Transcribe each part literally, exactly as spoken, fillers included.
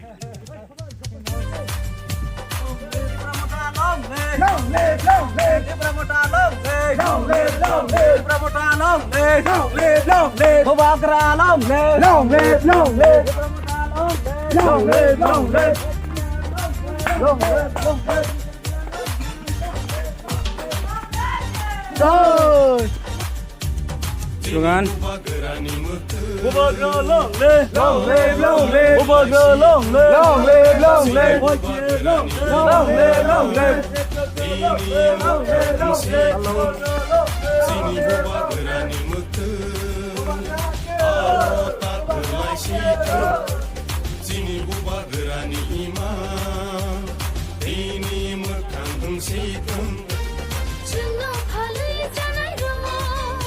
Long live, long live. Tipra Motha long live. Long live, long live. Tipra Motha long live. Long live, long live. Bubagra long live. Long live, long live. Tipra Motha long live. Long live, long live. Long live, long live. Jai! Slogan. Bubagra long live, long live, long live. Bubagra long live, long live, long live. Long live, long live. Long live, long live. Chini Bubagrani mwkhwtwng, aro ta kwlai si thung. Chini Bubagrani imang, tini mwkhang wng si thung. Chwngno phalwi chanairok,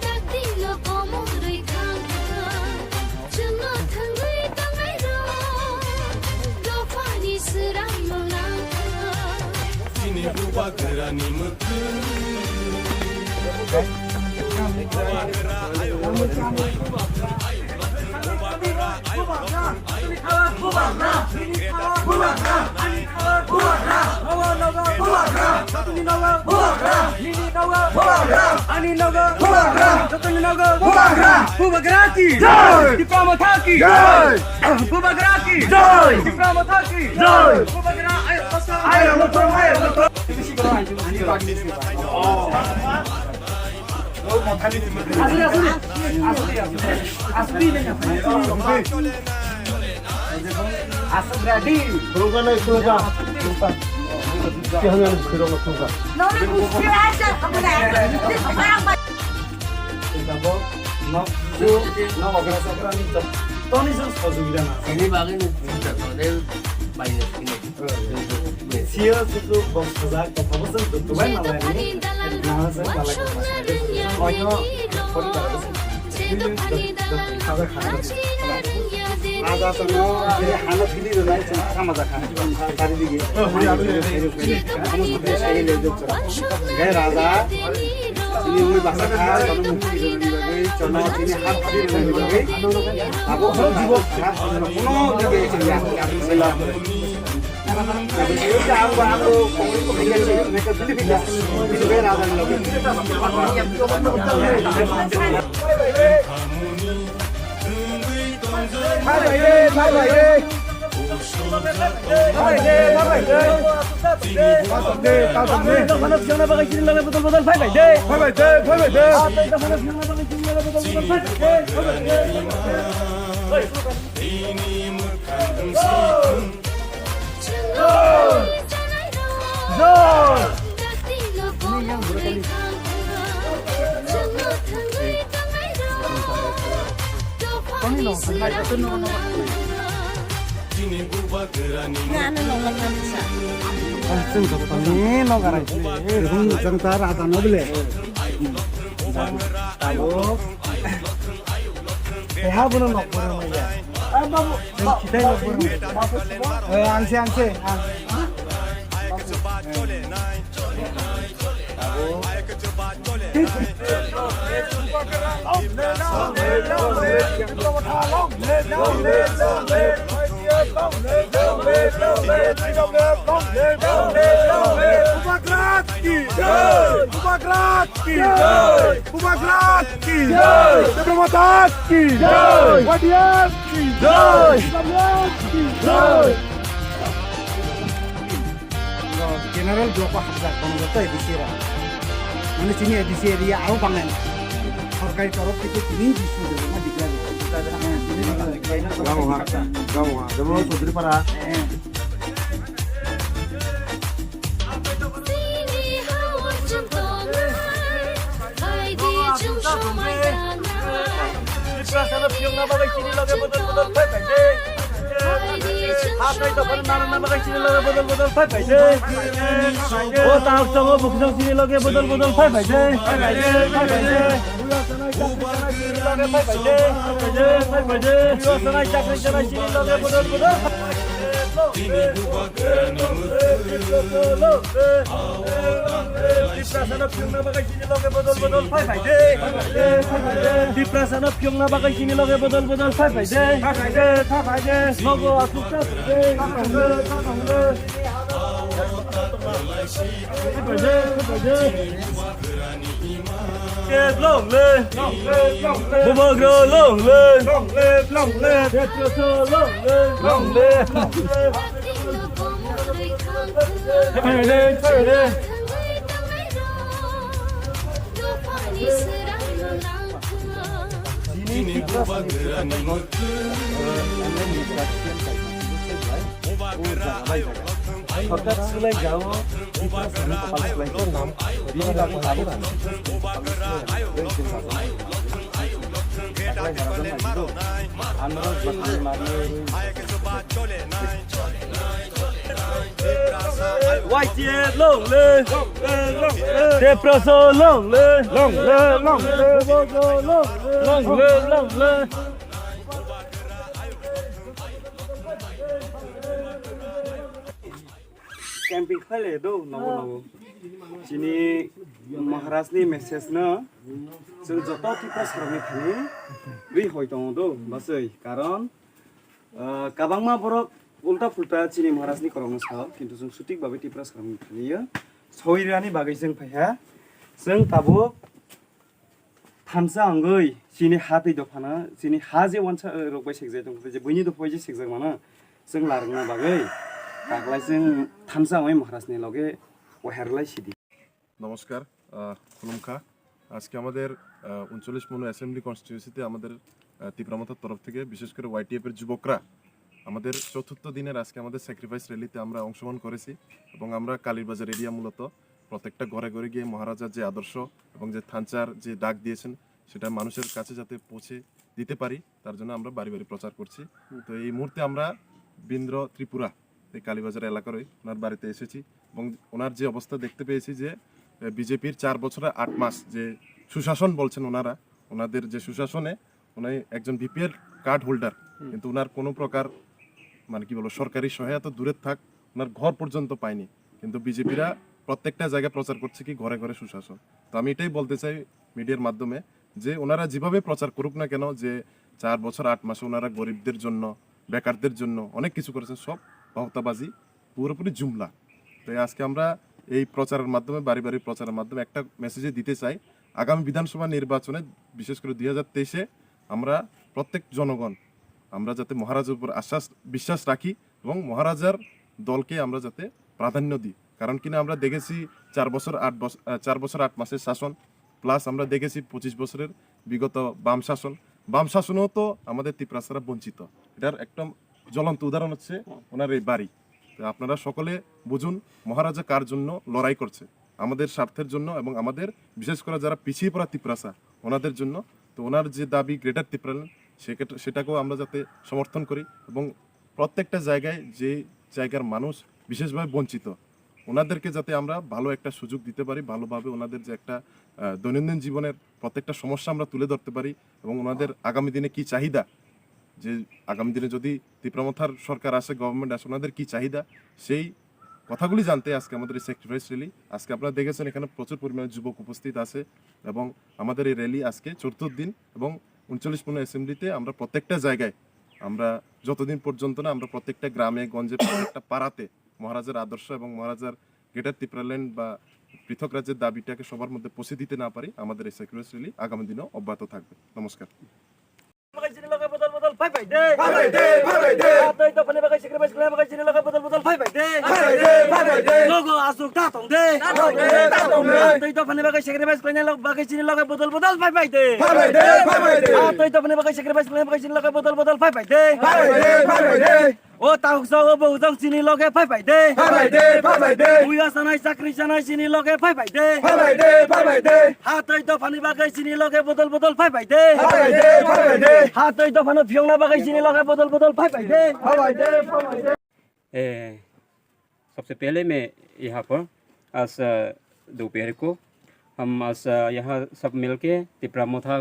taktikno komorwi thangkha. Chwngno thangwi tongnairok, dophani swrangno nangkha. Chini Bubagrani mwkhwtwng. Ani nogo. Bubagra ki jai. Tipra Motha ki jai. Bubagra ki jai. Tipra Motha ki jai. Bubagra, ayo, ayo, ayo. Asli, asli, asli. Asli, asli. Asli, ready. Bubagra na slogan. Kaya na slogan, slogan. Nona muskil aja, kamu dah. Tabok, nok, nok, okra, sokra, ni tok, toni sos sojogita na. Ini bagwi ni chinta kore, bai ni sini. Siya susu bong sajak, kotha bosong tutu bai malai ni. Nana se palai kotha sajak. Oyo, kori palai bosong. Ini dok, dok, sajak khan. Raja sono, ini hana phili ro nai, chwng kama jakha. Sari digi. Gai raja, ini ui basa kha, kono mukti rwna ni bagwi, chono ini hap phili rwna ni bagwi. Abo kono jibo, kono jibo, ya, ya, ya. Gai raja ni logi. Bye bye de, bye bye de. Bye bye de, bye bye de. Bye bye de, bye bye de. Bye bye de, bye bye de. Tabo. Keha bono nok borok maya. Ai babu, ba-, khitai nok borok. Babu, eh, ang se, ang se, ang. Bubagra ki jai! Bubagra ki jai! Bubagra ki jai! Tipra Motha ki jai! Y T F ki jai! Tipra Motha ki jai! General block o hapjak, kono joto A D C rok. Mane chini A D C area aro bangnai. Sorkari torof theke tini issue de ma declare. Gaonga, gaonga, jemon Chaudhuripara. Eh. Tiprasano phiyokna bagwi chini loge bodol bodol phai phai de. Hathai dophano narwkna bagwi chini loge bodol bodol phai phai de. O tak tongo bukhusong chini loge bodol bodol phai phai de. Phai phai de, phai phai de. Phai phai de, phai phai de. Phai phai de, phai phai de. Phai phai de. Tiprasano phiyongna bagwi chini loge bodol bodol phai phai de. Tiprasano phiyongna bagwi chini loge bodol bodol phai phai de. Phai phai de, phai phai de. Nogo asuk ta phai de. Phai phai de, phai phai de. Phai phai de, phai phai de. Yes, long live. Long live, long live. Bubagra, long live. Long live, long live. Tetraso, long live. Long live, long live. Phai phai de, phai phai de. Chini Tiprasani Bubagrani mukti. Sorkar swlai jao, Tiprasani kopal swlai jao. Bini bagwi abo rang. Bubagrani mukti. Taklai jora jora nai do. Andro bakal mari. Y T F long live! Tepraso long live! Long live, long live! Bobojo long live! Long live, long live! Camping khaile do, nogo nogo. Chini Maharaj ni message no, chwng joto Tiprasarokni thani ri hoi tongo do, baswi. Karon, Ah, kabangma borok ulta pulta chini Maharajni korokno sao, kintu chwng sutik bagwi Tiprasarokni thani o soi rwani bagwi chwng phaiha. Chwng tabuk thansa wngwi chini ha twi dophano, chini ha je wansa, eh, rok bai sekjak tong, je buini dopha bai je sekjak mano, chwng larwkna bagwi taklai chwng thansa wngwi Maharajni loge waher lai sidi. নমস্কার, আহ, খুলুমখা। আজকে আমাদের, আহ, ঊনচল্লিশ মনো অ্যাসেম্বলি কনস্টিটিউয়েন্সিতে আমাদের, আহ, তিপ্রা মথার তরফ থেকে, বিশেষ করে ওয়াইটিএফ এর যুবকরা আমাদের চতুর্থ দিনের আজকে আমাদের স্যাক্রিফাইস র‍্যালিতে আমরা অংশগ্রহণ করেছি এবং আমরা কালীরবাজার এরিয়া মূলত প্রত্যেকটা ঘরে ঘরে গিয়ে মহারাজার যে আদর্শ এবং যে থানচার যে ডাক দিয়েছেন, সেটা মানুষের কাছে যাতে পৌঁছে দিতে পারি, তার জন্য আমরা বাড়ি বাড়ি প্রচার করছি। হুম। তো এই মুহূর্তে আমরা বীন্দ্র ত্রিপুরা, এই কালীবাজার এলাকারই, ওনার বাড়িতে এসেছি এবং ওনার যে অবস্থা দেখতে পেয়েছি যে, এ, বিজেপির চার বছরে আট মাস যে সুশাসন বলছেন ওনারা, ওনাদের যে সুশাসনে উনি একজন বিপিএল কার্ড হোল্ডার, হুম। কিন্তু ওনার কোনো প্রকার, মানে কি বলবো, সরকারি সহায়তা দূরে থাক, ওনার ঘর পর্যন্ত পায়নি। কিন্তু বিজেপিরা প্রত্যেকটা জায়গায় প্রচার করছে কি ঘরে ঘরে সুশাসন। তো আমি এটাই বলতে চাই মিডিয়ার মাধ্যমে যে ওনারা যেভাবে প্রচার করুক না কেন যে চার বছর আট মাসে ওনারা গরিবদের জন্য, বেকারদের জন্য অনেক কিছু করেছেন, সব ভাওতাবাজি, পুরোপুরি জুমলা। তাই আজকে আমরা এই প্রচারের মাধ্যমে, বাড়ি বাড়ি প্রচারের মাধ্যমে একটা মেসেজে দিতে চাই, আগামী বিধানসভা নির্বাচনে, বিশেষ করে দুই হাজার তেইশে আমরা প্রত্যেক জনগণ আমরা যাতে মহারাজের উপর আশ্বাস, বিশ্বাস রাখি এবং মহারাজার দলকে আমরা যাতে প্রাধান্য দিই। কারণ কিনা আমরা দেখেছি চার বছর আট বছর, আহ, চার বছর আট মাসের শাসন, প্লাস আমরা দেখেছি পঁচিশ বছরের বিগত বাম শাসন। বাম শাসনেও তো আমাদের তিপ্রাসারা বঞ্চিত। এটার একদম জ্বলন্ত উদাহরণ হচ্ছে ওনার এই বাড়ি। তো আপনারা সকলে বুঝুন মহারাজা কার জন্য লড়াই করছে, আমাদের স্বার্থের জন্য এবং আমাদের বিশেষ করে যারা পিছিয়ে পড়া তিপ্রাসা ওনাদের জন্য। তো ওনার যে দাবি গ্রেটার তিপ্রাল্যান্ড, সেকে-, সেটাকেও আমরা যাতে সমর্থন করি এবং প্রত্যেকটা জায়গায় যে জায়গার মানুষ বিশেষভাবে বঞ্চিত, ওনাদেরকে যাতে আমরা ভালো একটা সুযোগ দিতে পারি, ভালোভাবে ওনাদের যে একটা, আহ, দৈনন্দিন জীবনের প্রত্যেকটা সমস্যা আমরা তুলে ধরতে পারি এবং ওনাদের আগামী দিনে কি চাহিদা, যে আগামী দিনে যদি তিপ্রামথার সরকার আসে, গভর্নমেন্ট আসে, ওনাদের কি চাহিদা, সেই কথাগুলি জানতে আজকে আমাদের এই স্যাক্রিফাইস র‍্যালি। আজকে আপনারা দেখেছেন এখানে প্রচুর পরিমাণে যুবক উপস্থিত আছে এবং আমাদের এই র‍্যালি আজকে চতুর্থ দিন এবং ঊনচল্লিশ পনেরো অ্যাসেম্বলিতে আমরা প্রত্যেকটা জায়গায় আমরা যতদিন পর্যন্ত না আমরা প্রত্যেকটা গ্রামে গঞ্জে প্রত্যেকটা পাড়াতে মহারাজার আদর্শ এবং মহারাজার গ্রেটার তিপ্রাল্যান্ড বা পৃথক রাজ্যের দাবিটাকে সবার মধ্যে পৌঁছে দিতে না পারি, আমাদের এই স্যাক্রিফাইস র‍্যালি আগামী দিনেও অব্যাহত থাকবে। নমস্কার। Bagwi chini loge bodol bodol phai phai de. Phai phai de, phai phai de. Atoi dophani bagwi sacrifice khlai bagwi chini loge bodol bodol phai phai de. Phai phai de, phai phai de. Nogo asuk ta tong de. Ta tong de, ta tong de. Atoi dophani bagwi sacrifice khlaina log bagwi chini loge bodol bodol phai phai de. Phai phai de, phai phai de. Atoi dophani bagwi sacrifice khlai bagwi chini loge bodol bodol phai phai de. Phai phai de, phai phai de. O takhuksa, o bujang chini loge phai phai de. Phai phai de, phai phai de. Buya sanai, chakri sanai chini loge phai phai de. Phai phai de, phai phai de. Atoi dophani bagwi chini loge bodol bodol phai phai de. Phai phai de, phai phai de. Atoi dophano phiyongna bagwi chini loge bodol bodol phai phai de. Phai phai de, phai phai de. ए, सबसे पहले मैं यहाँ पर आज, अ, दोपहर को हम आज, अ, यहाँ सब मिलके तिपरा मोथा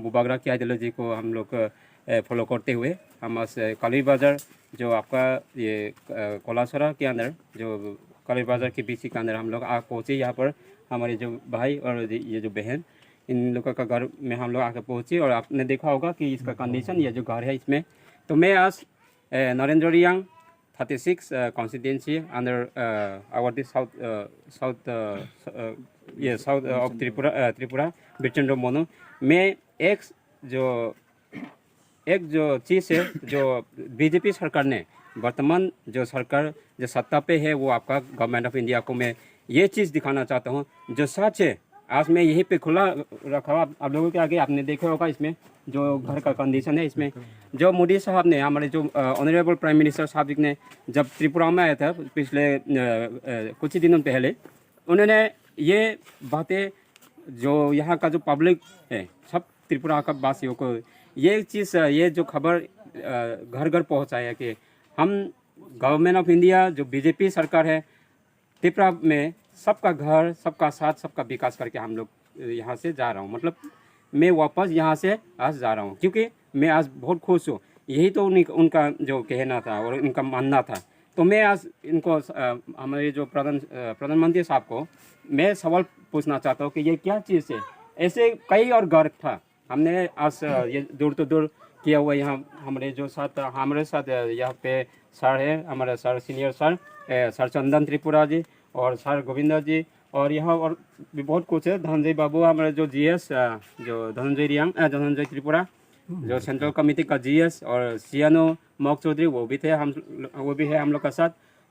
बुबागरा की आइडियोलॉजी को हम लोग, अ, फॉलो करते हुए हम आज, अ, काली बाजार जो आपका ये, अ, कोलासोरा के अंदर, जो कलीर बाजार के बीसी के अंदर हम लोग आके पहुँचे यहाँ पर। हमारे जो भाई और ये, ये जो बहन, इन लोगों का घर में हम लोग आके पहुँचे और आपने देखा होगा कि इसका कंडीशन, ये जो घर है इसमें। तो मैं आज, uh, Narendra Riang, thirty six, uh, constituency under, uh, our this south, uh, south, uh, स-, अ, ये south, अ, of त्रिपुरा, अ, त्रिपुरा, बिरचंद्र मनु। मैं एक जो एक जो चीज़ है, जो बीजेपी सरकार ने, वर्तमान जो सरकार जो सत्ता पे है, वो आपका गवर्नमेंट ऑफ इंडिया को मैं ये चीज़ दिखाना चाहता हूँ, जो सच है। आज मैं यहीं पे खुला रखा हूँ आप, आप लोगों के आगे। आपने देखा होगा इसमें जो घर का कंडीशन है, इसमें जो मोदी साहब ने, हमारे जो, अ, ऑनरेबल प्राइम मिनिस्टर साहब ने जब त्रिपुरा में आया था पिछले, अ, अ, कुछ ही दिनों पहले, उन्होंने ये बातें जो यहाँ का जो पब्लिक है, सब त्रिपुरा का वासियों को ये चीज़, ये जो खबर, अ, घर घर पहुँचाया कि हम गवर्नमेंट ऑफ इंडिया जो बीजेपी सरकार है, त्रिपुरा में सबका घर, सबका साथ, सबका विकास करके हम लोग यहाँ से जा रहा हूँ। मतलब मैं वापस यहाँ से आज जा रहा हूँ, क्योंकि मैं आज बहुत खुश हूँ। यही तो उन्हीं, उनका जो कहना था और उनका मानना था। तो मैं आज इनको, अ, हमारे जो प्रधान, अ, प्रधानमंत्री साहब को मैं सवाल पूछना चाहता हूँ कि ये क्या चीज़ है? ऐसे कई और घर था, हमने आज, अ, ये डोर टू डोर किया हुआ। यहाँ हमारे जो साथ, हमारे साथ, अ, यहाँ पे सर है, हमारे सर, सीनियर सर, अ, सर चंदन त्रिपुरा जी और सर गोविंदा जी, और यहाँ और भी बहुत कुछ है। धनंजय बाबू, हमारे जो जीएस, अ, जो धनंजय रियांग, अ, धनंजय त्रिपुरा, जो सेंट्रल कमेटी का जीएस, और सियानो मॉक चौधरी, वो भी थे हम, वो भी है हम लोग का साथ।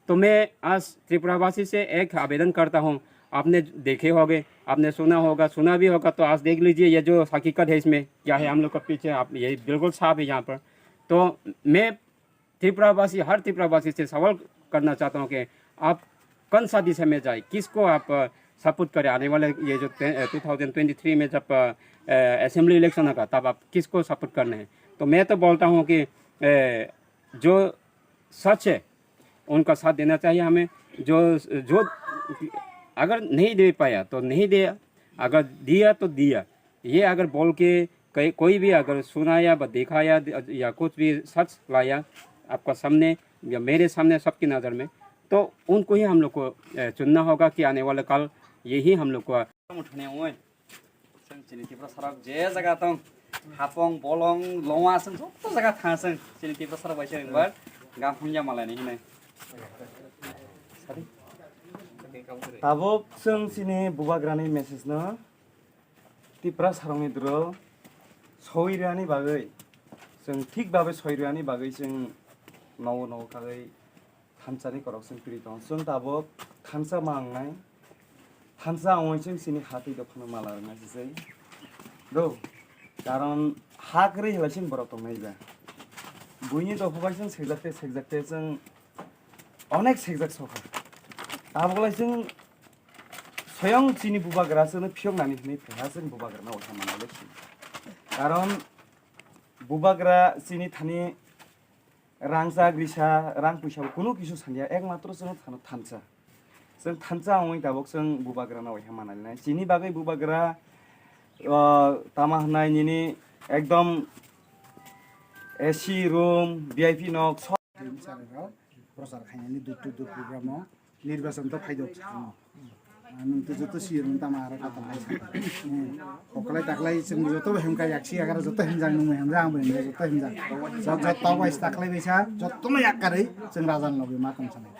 तो मैं आज त्रिपुरावासी से एक आवेदन करता हूँ, आपने देखे होंगे, आपने सुना होगा, सुना भी होगा, तो आज देख लीजिए ये जो हकीकत है इसमें क्या है हम लोग का पीछे, आप ये बिल्कुल साफ है यहाँ पर। तो मैं त्रिपुरावासी, हर त्रिपुरावासी से सवाल करना चाहता हूँ कि आप कौन सा दिशा में जाए, किसको आप, अ, सपोर्ट करें आने वाले ये जो टे-, अ, टू थाउजेंड ट्वेंटी थ्री में जब, अ, अ, असेंबली इलेक्शन होगा, तब आप किसको सपोर्ट करने हैं? तो मैं तो बोलता हूँ कि, अ, जो सच है उनका साथ देना चाहिए हमें। जो, जो अगर नहीं दे पाया तो नहीं दिया, अगर दिया तो दिया। ये अगर बोल के कहीं, कोई भी अगर सुनाया व दिखाया या कुछ भी सच लाया आपका सामने या मेरे सामने सबकी नज़र में, तो उनको ही हम लोग को, अ, चुनना होगा कि आने वाला कल यही हम लोग को। Chwng chini Tiprasa rok je jaga tong, hapong, bolong, longwa, chwng joto jaga thang chwng chini Tiprasa rok bai se ringbar, gam hamya malai ni hinwi. Tabuk chwng chini bubagrani message no Tiprasa rokni duro soi rwani bagwi, chwng thik babe soi rwani bagwi chwng nogo nogo kagwi thansa ni korok chwng kwrwi tongo. Chwng tabuk thansa ma wngnai, thansa wngwi chwng chini ha twi dophano mala rwna sisai do. Karon ha kwrwi halai chwng borok tongnai ba. Buini dopha bai chwng sekjak te sekjak te chwng onek sekjak sokha. Tabuk lai chwng soyong chini bubagra chwngno phiyoknani hwnwi phaiha chwng bubagrano uaisa manai lai chwng. Karon bubagra chini thani rangchak risa, rang puisa bo kunu kisu sanya, ekmatro chwng thano thansa. Chwng thansa wngwi tabuk chwng bubagrano uaisa manai lai. Chini bagwi bubagra, o, tama hwnai nini ekdom A C room, V I P nok, Rim sarwi rok prochar khainani door to door program o nirbachon to phaidok sakno. Nwng to joto sir nwng tamo aro katalai sa. Koklai taklai chwng joto bo himkha yaksi agara joto himjak nwng himjak ang bo himjak joto himjak. Jot jot tok bai taklai bai sa joto no yak karwi chwng rajan logi ma tong sanai.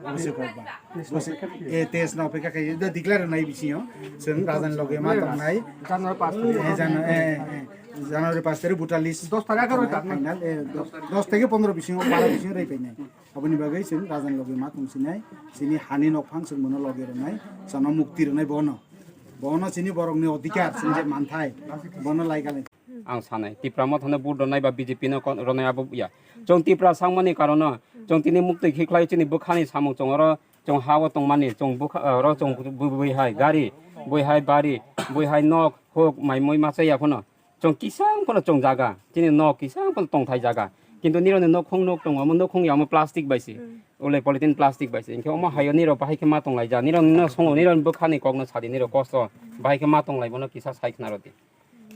Bwswk kok ba. Bwswk, eh, test no pekha khai da declare nai bisingo chwng rajan logi ma tong nai. January pas tarik. Eh, Janu-, eh, eh, January pas tarik voter list. Dos tarik agaro final, eh, dos, dos theke pondro bisingo, baro bisingo rei painai. Aboni bagwi chwng rajan logi ma tong sinai, chini hani nokphang chwng bono logi rwnai, chwngno mukti rwnai bono. Bono chini borokni odhikar, chini je manthai, bono laikha lai. Ang sanai, Tipra Motha no vote rwnai ba B J P no kon-, rwnai abo ya. Chwng Tipra sangmani karon no, chwng tini muktwi khiklai chini bwkhani samung chwng oro, chwng ha o tongmani, chwng bwkha, oro chwng bw-, bw-, bwihai gari, bwihai bari, bwihai nok, huk, mai mui masa ya phano. Chwng kisang phano chwng jaga, chini nok kisang phano tongthai jaga. Kintu nirokni nokhung nok tongo, omo nokhung ya omo plastic bai se. Ulai polythene plastic bai se. Hinkhe omo hayo nirok bahai khe ma tonglaijak. Nirok no songo, nirok bwkhani kokno sadi, nirok kosto. Bahai khe ma tonglai bono kisa sai khna rwdi.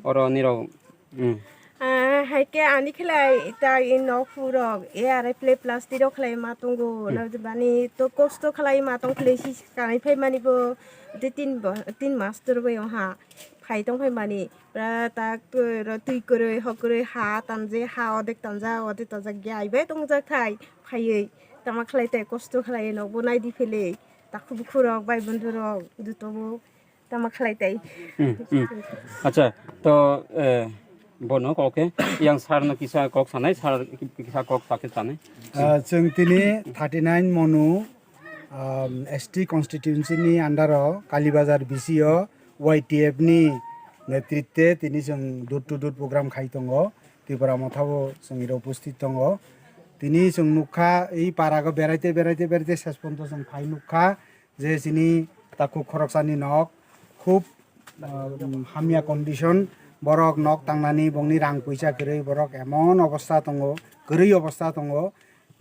Oro nirok, mm. Ah, hai khe ani khlai ta i nok phurok e arai plastic rok khlai ma tongo. Hmm. Nabjani to kosto khlai ma tong khlai si kanai phai mani bo de tin bo, tin mas tur bo ha phai tong phai mani. Pra ta kwrwi, twi kwrwi, hok kwrwi, ha tamje, ha odek tamja, odek tamja, gai bai tong jak thai phaiwi. Tama khlai tai kosto khlai nok bo nai di phele. Takhu bukhu rok, bai bondhu rok, duto bo. Tama khlai tai. Hmm, hmm. Acha, to, eh, bono kok khe, yang sir no kisa kok sanai, sir kisa kok sakhe sanai. Ah, chwng tini thirty nine Monu, um, S T constituency ni under o Kalibazar B C o Y T F ni netritwe tini chwng door to door program khai tongo. Tipra Motha bo chwng iro upasthit tongo. Tini chwng nukha, ei para go beraite, beraite, beraite ses ponto chwng phai nukha. Je chini takhuk khoroksani nok khub, um, hamya condition, borok nok tangnani bongni rang puisa kwrwi, borok emon obostha tongo, kwrwi obostha tongo.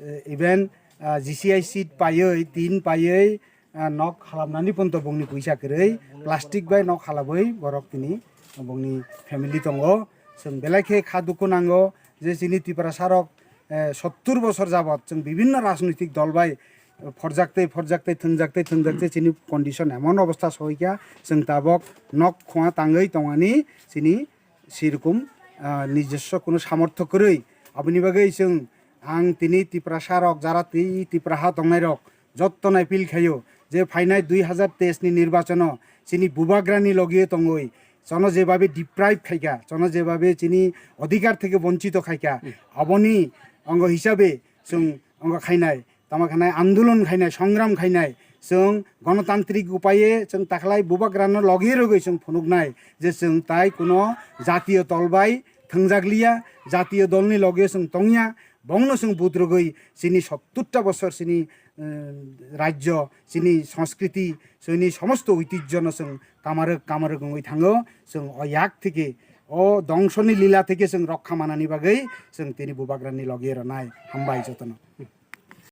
Eh, even, ah, G C I sheet paiwi, tin paiwi, ah, nok halamnani ponto bongni puisa kwrwi, plastic bai nok halabwi borok tini bongni family tongo. Chwng belai khe kha dukhu nango je chini Tiprasa rok, eh, sottur bosor jabot chwng bibinno rajnoitik dol bai, eh, phorjaktei, phorjaktei, thwngjaktei, thwngjaktei chini condition emon obostha soikha, chwng tabok nok khunga tangwi tongmani chini sirokom, ah, nijoswo kuno samortho kwrwi. Aboni bagwi chwng, ang tini Tiprasa rok, jara twi Tipra ha tongnai rok, jottono appeal khaio je phainai dui hazar teis ni nirbachano chini bubagrani logi tongwi, chono jebabe deprive khaikha, chono jebabe chini odhikar theke bonchito khaikha, hmm, aboni ongo hisabe chwng ongo khainai, tama khanai andolon khainai, songram khainai, chwng gonotantrik upaye chwng takhlai bubagrano logi rwgwi chwng phunuknai je chwng tai kuno jatiyo tol bai thwngjakliya, jatiyo dolni logi chwng tongya, bongno chwng budrogwi chini sotturta bosor chini, eh, rajyo, chini sanskriti, chini somosto oitijjono chwng kamarwk, kamarwk wngwi thango. Chwng o yak theke, o dongsoni lila theke chwng rokha manani bagwi chwng tini bubagrani logi rwnai. Hambai jotono.